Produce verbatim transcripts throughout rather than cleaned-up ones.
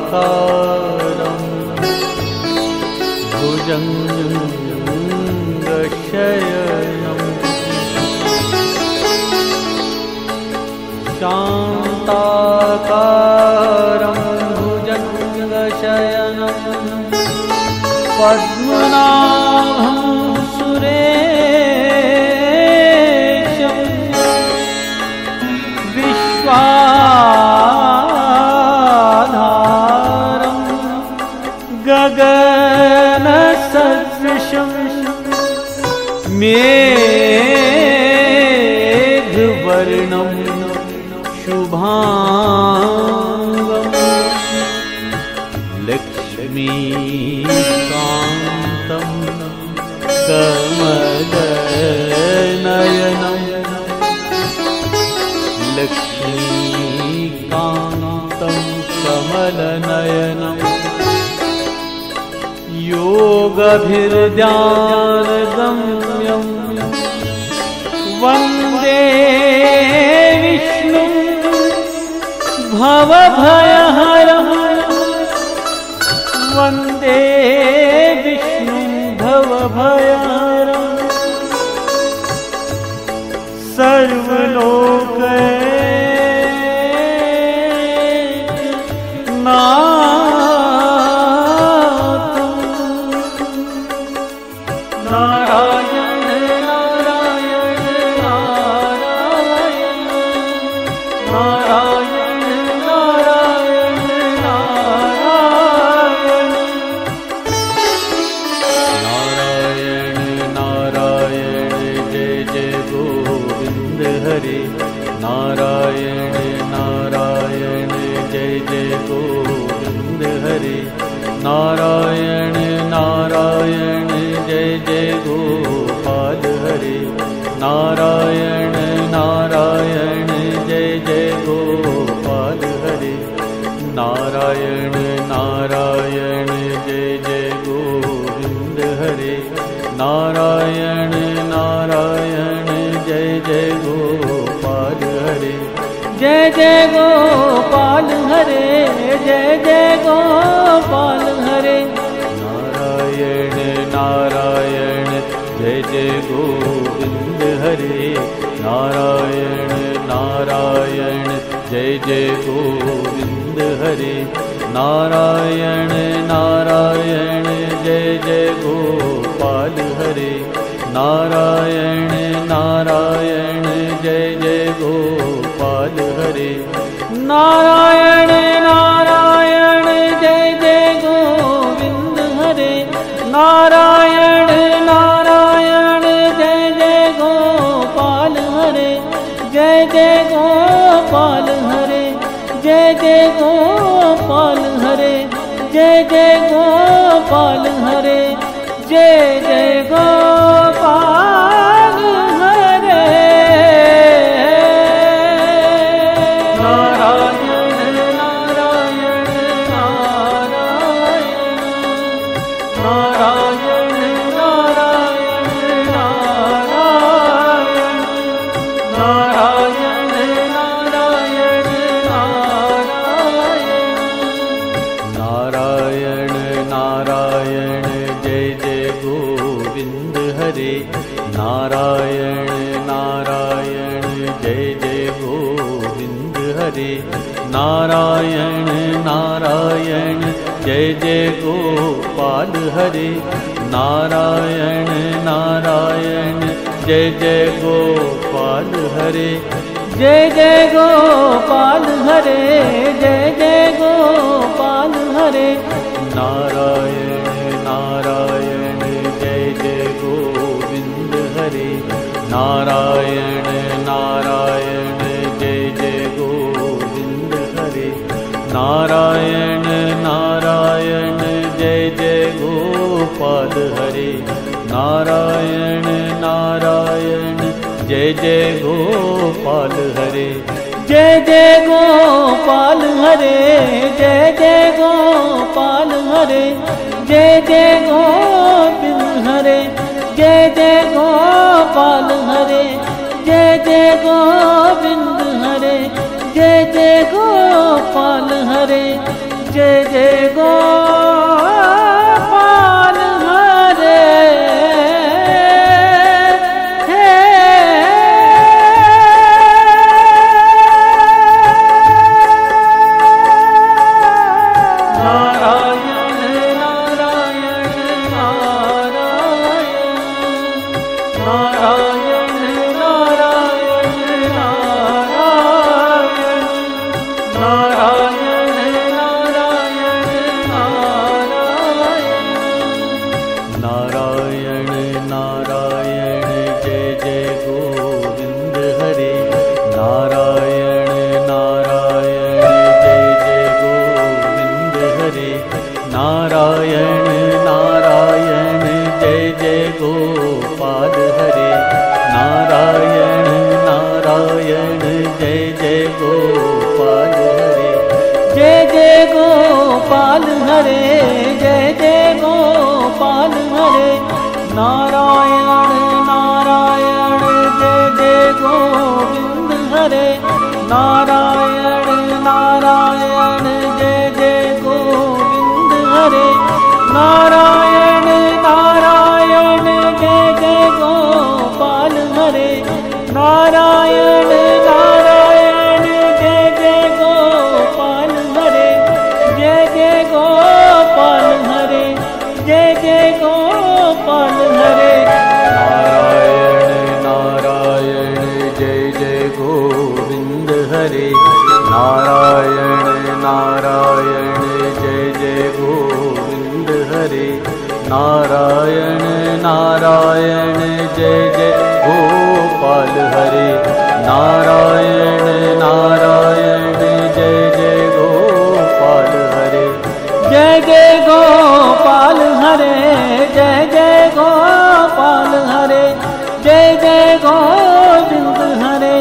शान्ताकारं भुजङ्गशयनं शान्ताकारं भुजङ्गशयनं पद्मनाभं सुरेशं विश्वाधारं गगनसदृशं मेघवर्णं शुभाङ्गं लक्ष्मीकान्तं कमलनयनं लक्ष्मीकान्तं कमलनयनं योगभिर्ध्यानगम्यं वन्दे विष्णुं भवभयहरं वन्दे विष्णुं भवभयहरं सर्वलोकैकनाथं नारायण नारायण नारायण नारायण नारायण नारायण नारायण नारायण जय जय गोविंद हरे नारायण नारायण जय जय गोविंद हरे नारायण नारायण जय जय गोपाल हरे नारायण नारायण जय जय गोपाल हरे नारायण नारायण जय जय गोविंद हरे नारायण नारायण जय जय गोपाल हरे जय जय गोपाल हरे जय जय गोपाल हरे नारायण नारायण जय जय गोविंद हरे नारायण नारायण जय जय गोविंद हरे नारायण नारायण जय जय गोपाल हरे नारायण नारायण जय जय गोपाल हरे नारायण नारायण जय जय गोविंद हरे नारायण नारायण जय जय गोपाल हरे जय जय गोपाल हरे जय जय गोपाल हरे जय जय गोपाल हरे जय जय गोपाल हरे नारायण नारायण नारायण नारायण नारायण नारायण नारायण नारायण नारायण नारायण नारायण जय जय गोविंद हरे नारायण नारायण जय जय गोविंद हरे नारायण नारायण जय जय गोपाल हरे नारायण नारायण जय जय गोपाल हरे जय जय गोपाल हरे जय जय गोपाल हरे नारायण नारायण जय जय गोविंद हरे नारायण नारायण जय जय गोविंद हरे नारायण नारायण जय जय गोपाल हरे नारायण नारायण जय जय गोपाल हरे जय जय गोपाल हरे जय जय गोपाल हरे जय जय गोविंद हरे जय जय गोपाल हरे जय जय गोविंद हरे जय जय गोपाल हरे, जय जय गोपाल हरे। हे नारायण, नारायण, नारायण। नारायण, नारायण, नारायण, नारायण, नारायण, नारायण। नारायण, नारायण, जय जय गोविंद हरे। नारायण, नारायण, जय जय गोविंद हरे। नारायण, नारायण, जय जय गोपाल हरे। नारायण, नारायण, जय जय गोपाल हरे। जय जय गोपाल हरे, जय जय गोपाल हरे। नारायण, नारायण, जय जय गोविंद हरे। नारायण, नारायण, जय जय गोविंद हरे। नारायण, नारायण, जय जय गोपाल हरे। नारायण, नारायण, जय जय गोपाल हरे। जय जय गोपाल हरे, जय जय गोपाल हरे। नारायण, नारायण, जय जय गोविंद हरे। नारायण, नारायण, जय जय गोविंद हरे। नारायण, नारायण, जय जय गोपाल हरे। नारायण, नारायण, जय जय गोपाल हरे। जय जय गोपाल हरे, जय जय गोपाल हरे। जय जय गोविंद हरे,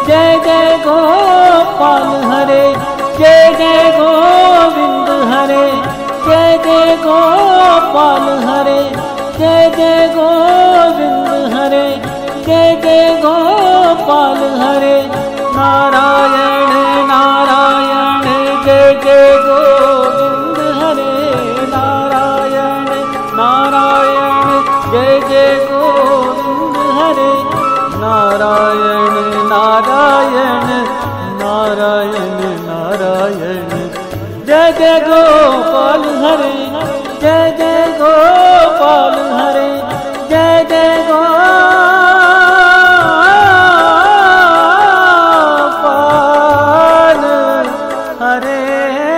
जय जय गोपाल हरे। जय जय गोविंद हरे, जय जय गोपाल हरे। जय जय गोविंद हरे, जय जय गोपाल हरे। नारायण, नारायण, जय जय गोविंद हरे। नारायण, नारायण, जय जय गोविंद हरे। नारायण, नारायण, नारायण, नारायण। जय जय गोपाल हरे, जय जय गोपाल हरे। जय जय गोपाल हरे।